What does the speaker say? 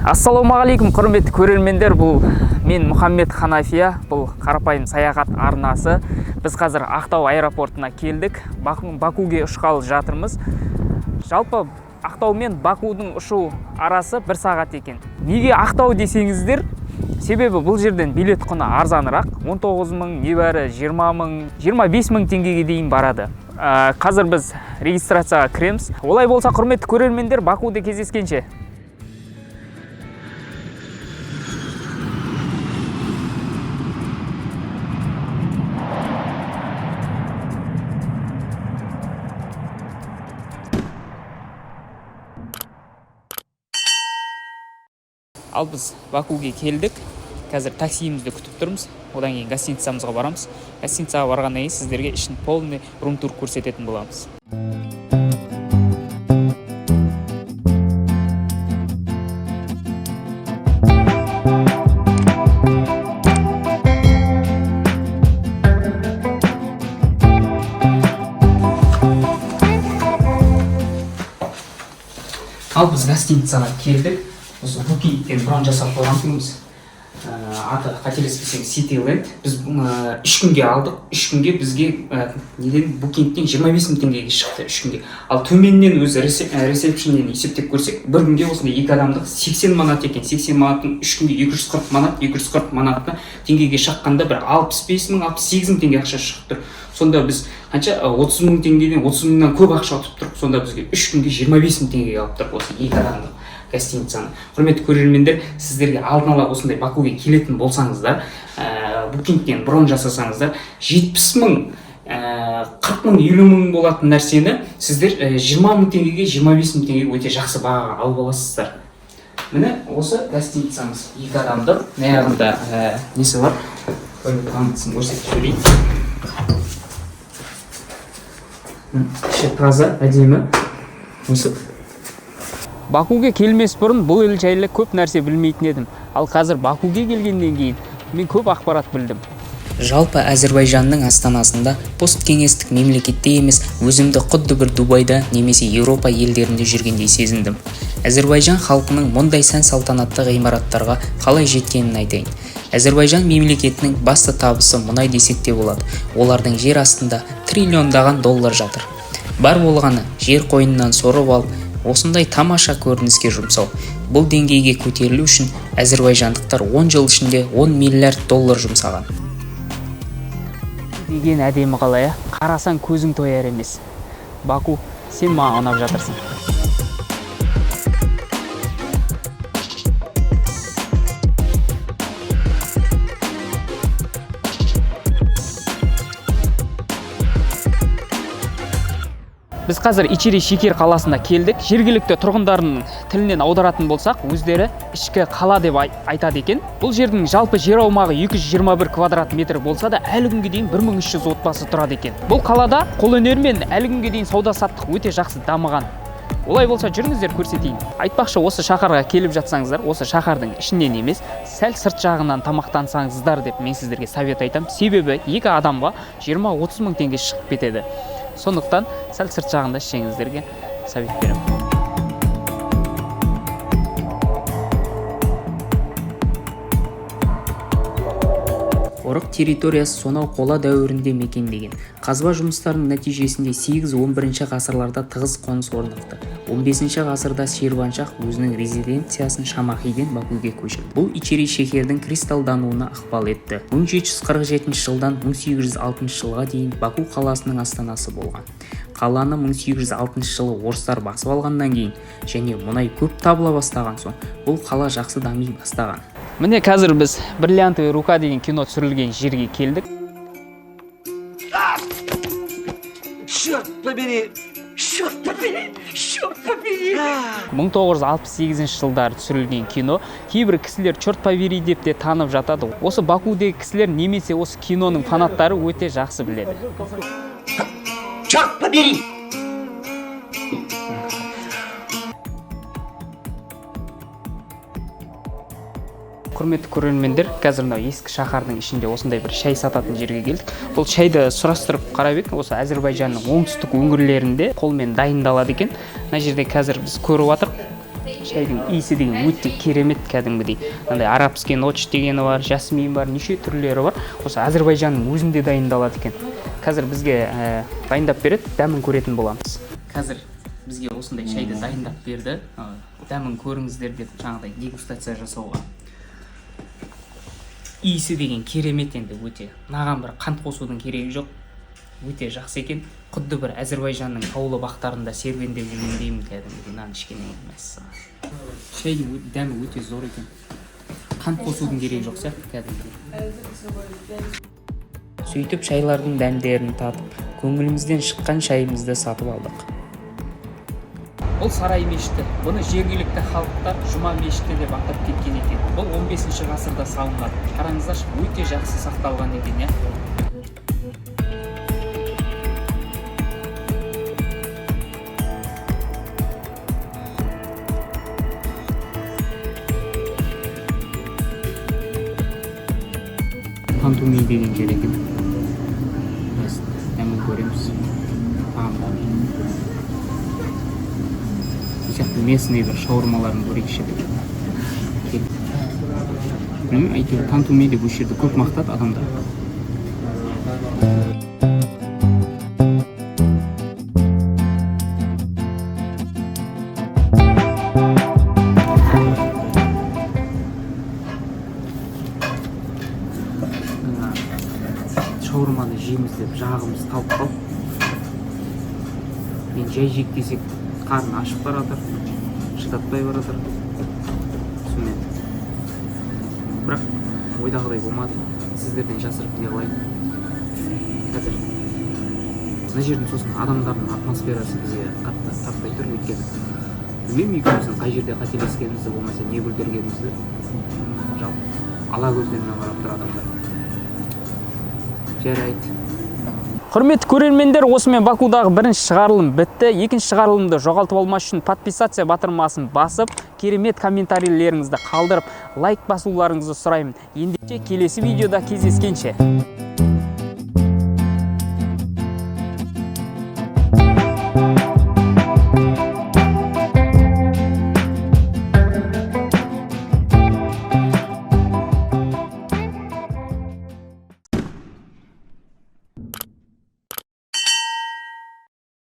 Ассалаумағалейкум, құрметті көрермендер! Бұл мен, Мұхаммед Ханафия, бұл «Қарапайым саяхат» арнасы. Біз қазір Ақтау аэропортына келдік. Бакуге ұшқалы жатырмыз. Жалпы Ақтау мен Бакудың ұшу арасы бір сағат екен. Неге Ақтау десеңіздер, себебі бұл жерден билет құны арзанырақ: 19 мың, небәрі 20 мың, 25 мың теңгеге дейін барады. Қазір біз регистрацияға кіреміз. Олай болса, құрметті көрермендер, Бакуде кездескенше! Ал біз Бакуге келдік. Қазір таксиімізді күтіп тұрмыз, одан кейін гостиницамызға барамыз. Гостиницаға барғаннан кейін сіздерге ішін полный рум тур көрсететін боламыз. Ал біз гостиницаға келдік. Осы Букингтен бронь жасап қойған тұғынбыз. Аты, қателеспесем, Сити Ленд. Біз 3 күнге алдық. 3 күнге бізге неден, Букингтен 25 мың теңгеге шықты 3 күнге. Ал төменнен өзі ресепшннен есептеп көрсек, бір күнге осындай екі адамдық 80 манат екен. 80 манаттың 3 күнге 240 манат. 240 манатты теңгеге шаққанда бір 65 мың, 68 мың теңге ақша шығып тұр. Сонда біз қанша, 30 мың теңгеден, 30 мыңнан көп ақша ұтып тұрмыз. Сонда бізге 3 күнге 25 мың теңгеге алып тұр осы екі адамдық гостиницаны. Құрметті көрермендер, сіздерге алдын ала осындай Бакуге келетін болсаңыздар, Букингтен бронь жасасаңыздар, 70 мың, 40 мың, 50 мың болатын нәрсені сіздер 20 мың теңгеге, 25 мың теңгеге өте жақсы бағаға алып аласыздар. Міне, осы гостиницамыз екі адамдық. Мына жағында несі бар, туалет, ваннасын көрсетіп жіберейін. Іші таза, әдемі. Осы Бакуге келмес бұрын бұл ел жайлы көп нәрсе білмейтін едім. Ал қазір Бакуге келгеннен кейін мен көп ақпарат білдім. Жалпы, Әзірбайжанның астанасында посткеңестік мемлекетте емес, өзімді құдды бір Дубайда немесе Еуропа елдерінде жүргендей сезіндім. Әзірбайжан халқының мұндай сән салтанатты ғимараттарға қалай жеткенін айтайын. Әзірбайжан мемлекетінің басты табысы мұнай десек те болады. Олардың жер астында триллиондаған доллар жатыр. Бар болғаны жер қойнынан сорып алып, осындай тамаша көрініске жұмсау. Бұл деңгейге көтерілу үшін әзірбайжандықтар 10 жыл ішінде 10 миллиард доллар жұмсаған. Деген әдемі қала, иә? Қарасаң, көзің тояр емес. Баку, сен маған ұнап жатырсың. Біз қазір Ичери Шекер қаласына келдік. Жергілікті тұрғындардың тілінен аударатын болсақ, өздері ішкі қала деп айтады екен. Бұл жердің жалпы жер аумағы 221 квадрат метр болса да, әлі күнге дейін 1300 отбасы тұрады екен. Бұл қалада қолөнер мен әлі күнге дейін сауда саттық өте жақсы дамыған. Олай болса, жүріңіздер, көрсетейін. Айтпақшы, осы шаһарға келіп жатсаңыздар, осы шаһардың ішінен емес, сәл сырт жағынан тамақтансаңыздар деп мен сіздерге совет айтамын. Себебі екі адамға 20-30 мың теңге шығып кетеді. Сондықтан сәл сырт жағында ішсеңіздерге совет беремін. Қорық территориясы сонау қола дәуірінде мекендеген. Қазба жұмыстарының нәтижесінде 8-11 ғасырларда тығыз қоныс орнықты. 15 ғасырда Ширваншах өзінің резиденциясын Шамахиден Бакуге көшірді. Бұл Ичери Шехердің кристалдануына ықпал етті. 1747 жылдан 1806 жылға дейін Баку қаласының астанасы болған. Қаланы 1806 жылы орыстар басып алғаннан кейін және мұнай көп табыла бастаған соң, бұл қала жақсы дами бастаған. Міне, қазір біз «Бриллиантовая рука» деген кино түсірілген жерге келдік. Черт побери! Черт побери! Черт побери! 1968 жылдары түсірілген кино. Кейбір кісілер «черт побери» деп те танып жатады. Осы Бакудегі кісілер немесе осы киноның фанаттары өте жақсы біледі. Черт побери! Құрметті көрермендер, қазір мынау ескі шаһардың ішінде осындай бір шай сататын жерге келдік. Бұл шайды сұрастырып қарап едік, осы Әзірбайжанның оңтүстік өңірлерінде қолмен дайындалады екен. Мына жерде қазір біз көріп жатырмық. Шайдың иісі деген өте керемет, кәдімгідей. Мынандай арабский ночь дегені бар, жасмин бар, неше түрлері бар. Осы Әзірбайжанның өзінде дайындалады екен. Қазір бізге дайындап береді, дәмін көретін боламыз. Қазір бізге осындай шайды дайындап берді. Дәмін көріңіздер деп, жаңағыдай дегустация жасауға. Иісі деген керемет енді өте. Мынаған бір қант қосудың керегі жоқ. Өте жақсы екен. Құдды бір Әзірбайжанның таулы бақтарында серуендеп жүргендеймін кәдімгідей мынаны ішкеннен кейін, мәссаған. Шайдың дәмі өте зор екен. Қант қосудың керегі жоқ сияқты кәдімгідей. Сөйтіп шайлардың дәмдерін татып, көңілімізден шыққан шайымызды сатып алдық. Бұл сарай мешіті. Бұны жергілікті халықтар Жұма мешіті деп атап кеткен екен. Бұл 15 ғасырда салынған. Қараңыздаршы, өте жақсы сақталған екен, иә. Тантуни деген жер екен. Біз дәмін көреміз. Тағамдарын. Бұл сияқты местный бір шаурмаларын көрейікші деп. Кел. Білмеймін, әйтеуір тантуми деп осы жерді көп мақтады адамдар. Мына шаурманы жейміз деп жағымыз талып қалды. Мен жай жейік десек, қарын ашып бара жатыр, шыдатпай бара жатыр. Сонымен, бірақ ойдағыдай болмады. Сіздерден жасырып не қылайын. Қазір мына жердің, сосын адамдардың атмосферасы бізге қатты тартпай тұр, өйткені білмеймін екеуміздің қай жерде қателескенімізді, болмаса не бүлдіргенімізді. Жалпы ала көздерімен қарап тұр адамдар. Жарайды. Құрметті көрермендер, осымен Бакудағы бірінші шығарылым бітті. Екінші шығарылымды жоғалтып алмас үшін подписаться батырмасын басып, керемет комментарийлеріңізді қалдырып, лайк басуларыңызды сұраймын. Ендеше келесі видеода кездескенше.